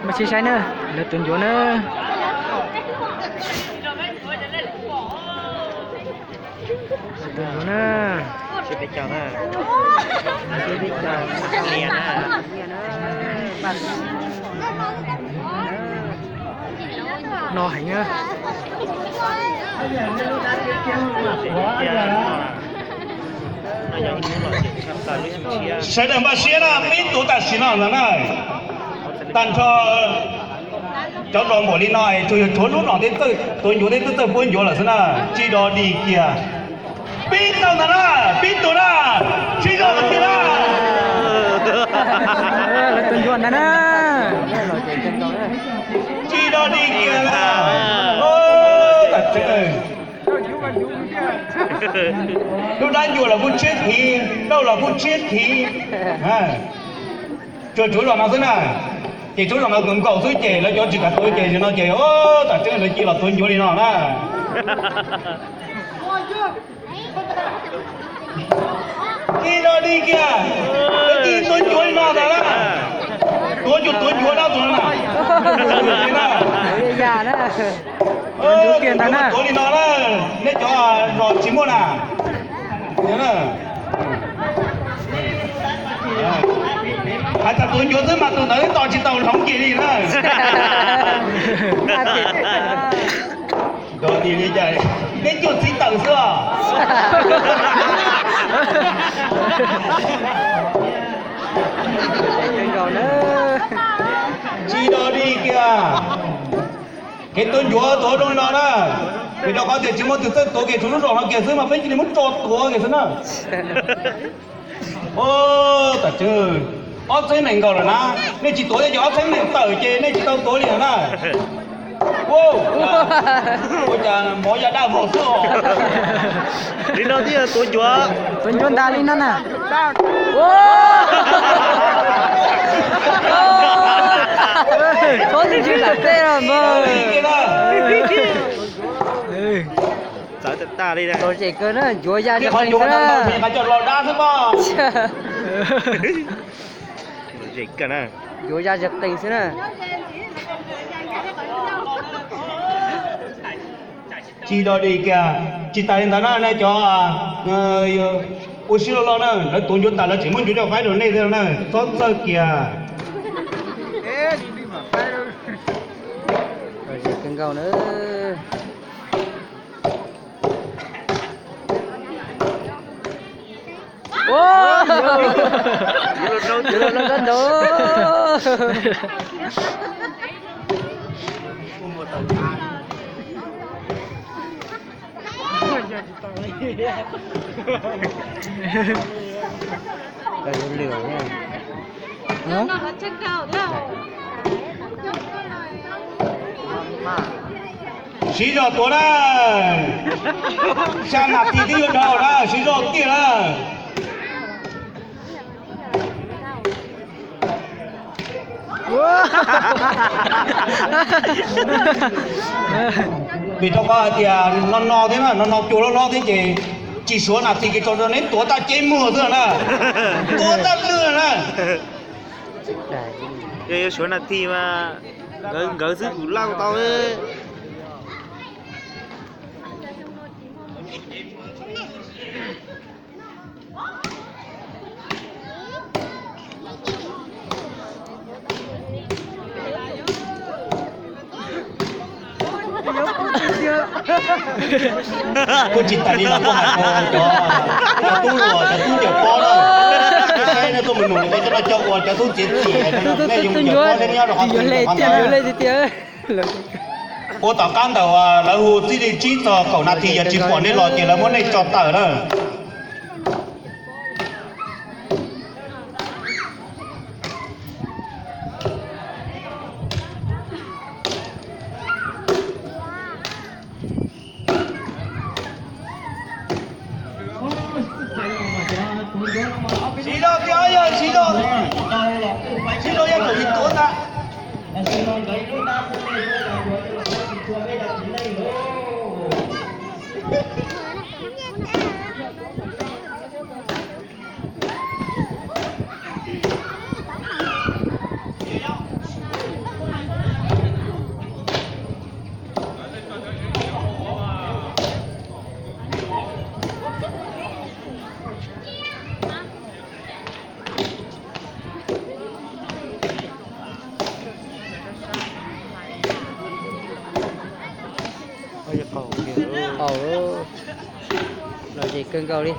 Mas sib saib na, lawv tuav ncuav na. Lawv tuav ncuav na. No heev na. Sawv daws npaj siab na, peb tuav tam sim no ntag na. Tag nrho cov zos npaum li no, tsuas yog tshuav lub no tuav ncuav thiab twb txawj puab ncuav lawm xwb na, tsis dog dig kiag. Peb tug ntag na, peb tug na, sib zog tiag na. Lawv tuav ncuav ntag na. Tsis dog dig kiag na. Tam tseeb, lub dab ncua los kuj tshiab khiv, dauj los kuj tshiab khiv. Tsuas tshuav zos no xwb na, ces tshuav zos no nkaus xwb ces lawv cov tsis kam tuav ces no ces tam tseeb lawv cia los tuav ncuav li no na. Tsis dog dig kiag, lawv cia tuav ncuav li no ntag na. Tuav ncuav, tuav ncuav dab tuav na. Tuav li no na, nej cov zos tsis muaj na. Hais tias tuav ncuav xwb mas tus ntawd tos tsis tau hloov kiag li na. Dog dig li cas, neb cuag txiv tawm xwb os. Tsis dog dig kiag. Kev tuav ncuav tuav zoo li no na, vim rau qhov tias tsis muaj tus txawj tuav kiag, tshuav lub zos no kiag xwb mas peb cia li muab tso tuav kiag xwb na. Tam tseeb, ob txhiab nees nkaum lawm na, nej tsis tuav thiab ces ob txhiab nees tawm ces nej tsis tau tuav li lawm na. Ua cas mov ya daj vog xwb os. Li no twb yog tuav ncuav. Tuav ncuav ntas li no na. Txhob ntsia tom tej los mas. Txawv tag tag li na. Lom zem kawg na, ncuav ya zes qees xwb na. Ncuav ya zes qees xwb na. Tsis dog dig kiag, tsis tas li ntawd na, nej cov ua siab loj loj na, lawv tuav ncuav tas lawv tseem muab ncuav coj faib rau nej thiab na, txhob txhawj kiag. Kawg nkaus na. Siv zog tuav na, xya nas this twb yuav dhau na, siv zog tiag na. Vim rau qhov hais tias no no thiab na, no no cua loj loj thiab ces tsis suav nas this kiag tso rau neb tuav taj ceb muag xwb na, tuav taj lwg na. Yog yuav suav nas this mas nkawd nkawd xwb kuv laj tau. Kuj tsis tas li los kuj hais rau cov tub los cov tub ncaws pob na, saib nej tuaj mus nug cov no cov uas cov tub txiav txim, nej yuav ncaws pob thiab nyob rau qhov twg. Ua tom qab ntawm lawv hu txij li tsib txog kaum nas this yog tsis pom nej los ces lawv muab nej tso tawm na. Siv zog tiag, yog siv zog, siv zog yog thaum yus tuav ntag. Au, lom zem kawg nkaus li.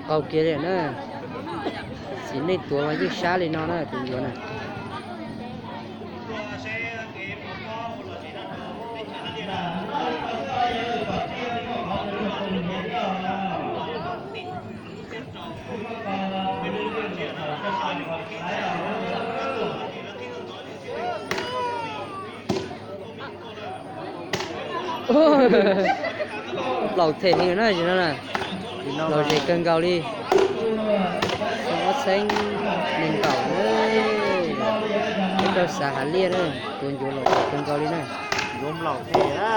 Qaug kiag li na. Txiv neej tuav mas yeej sab li no na tus yuav na. Laus them heev na, no na. Laus zem kawg nkaus li. Xyoo ob txhiab nees nkaum na. Peb rau xav hav liaj na, tuav ncuav laus zem kawg nkaus li na. Ncuav laus them na.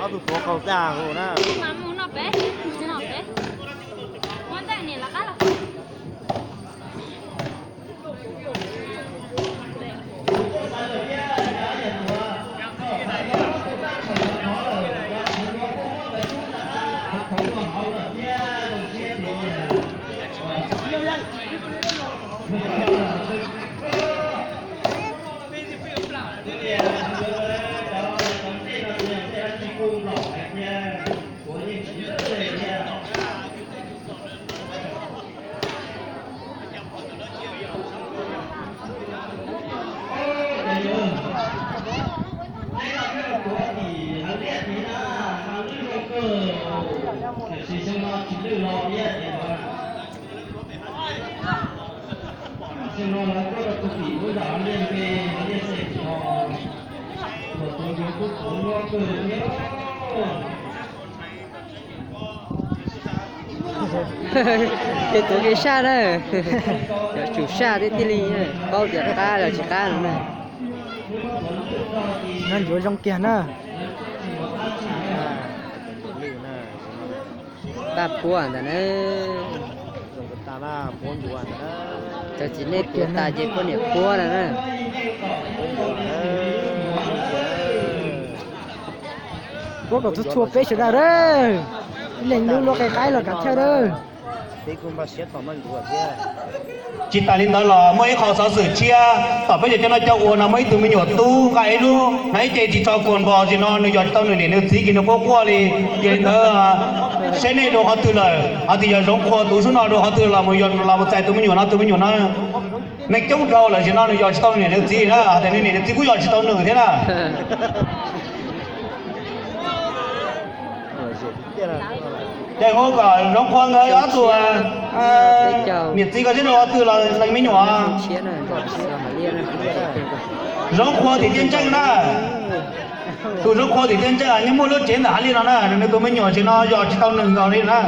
Ob tug tuav qaug tag huv na. Tej tuav kev saj na, yuav tsum saj thiab thiaj li paub tias qab los tsis qab no na. No ncuav zoo kiag na. Paj puab ntag na. Cov txiv neej tuav tas ces poj niam puab na na. Puab kom txhua txhua peb sawv daws a. Ib leeg lub luaj qe qaib los kav chaw a. Tsis tas li ntawd los muaj ib qho xov xwm tshiab tom peb cov coj noj coj ua no, muaj ib tug me nyuam tub nqa ib lub hnav ib ce tsis tso kuas npos tsis no, nws yos tsis tau nws niam nws txiv ces nws quaj quaj li. Ces li ntawd seb nej dua qhov twg lawm, hais tias yog Zoov Qhua tus sub no dua qhov twg los mus yos los mus txais tus me nyuam no, tus me nyuam no neeg coob dhau lawm, sim no nws yos tsis tau nws niam nws txiv na, hais tias nws niam nws txiv kuj yos tsis tau nws thiab na. Ces hu kom Zoov Qhua nkawd ob tug niam txiv ko seb dua qhov twg los lees me nyuam. Zoov Qhua tim Tiaj Ntseej na. Tus Zoov Qhua tim Tiaj Ntseej nyob muaj lub tsev ntawm hav liaj no na, nws tus me nyuam sim no yos tsis tau nws nkaus li na.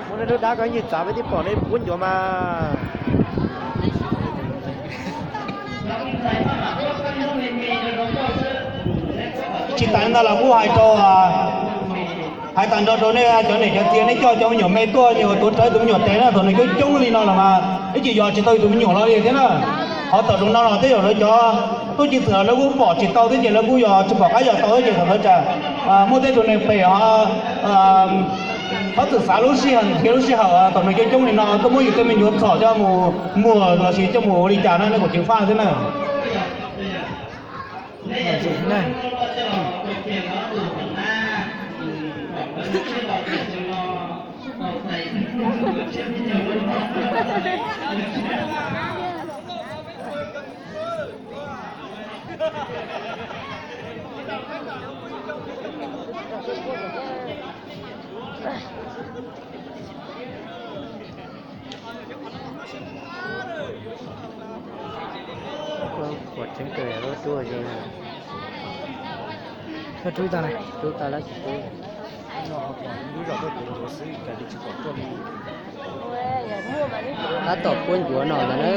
Muab nej lub dab ko yeej txav peb twb pom nej puab ncuav mas. Tsis tas li ntawd los kuj hais rau, hais tag nrho rau nej cov niam cov txiv, nej coj cov me nyuam me tuaj, nyias tuav rawv tus me nyuam tes na, thaum nws coob coob li no los mas ib txwm yos tsis tau tus me nyuam los li thiab na. Qhov thaum zoo no los tej zaum lawv cov tub ceev xwm lawv kuj pom tsis tau thiab ces lawv kuj yos tsis pom qab yos tau thiab ces thaum ntawd tsam muaj tej tus neeg pem ho txhob txwm xav lub sij hawm, nrhiav lub sij hawm thaum nws coob coob li no tuaj muab yus tej me nyuam txhom coj mus muag lossis coj mus ua li cas na, nej kom ceev faj thiab na. Qhuav tseeb kawg, lub rub tau, rub tau lawm tsis rub. Tab tom puab ncuav no ntag na.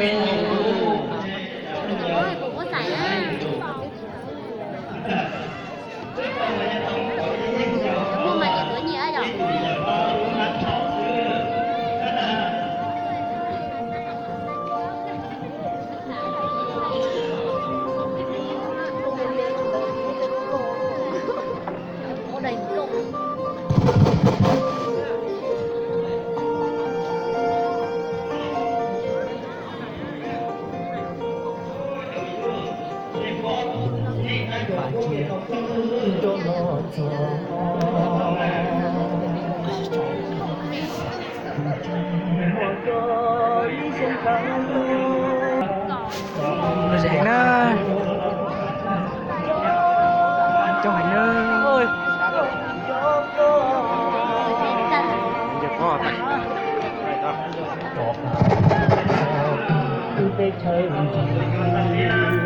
Kuv kuj xaiv na. Muaj mas niam tuav nyiam yom. Lom zem na. Coob heev na. Teb chaws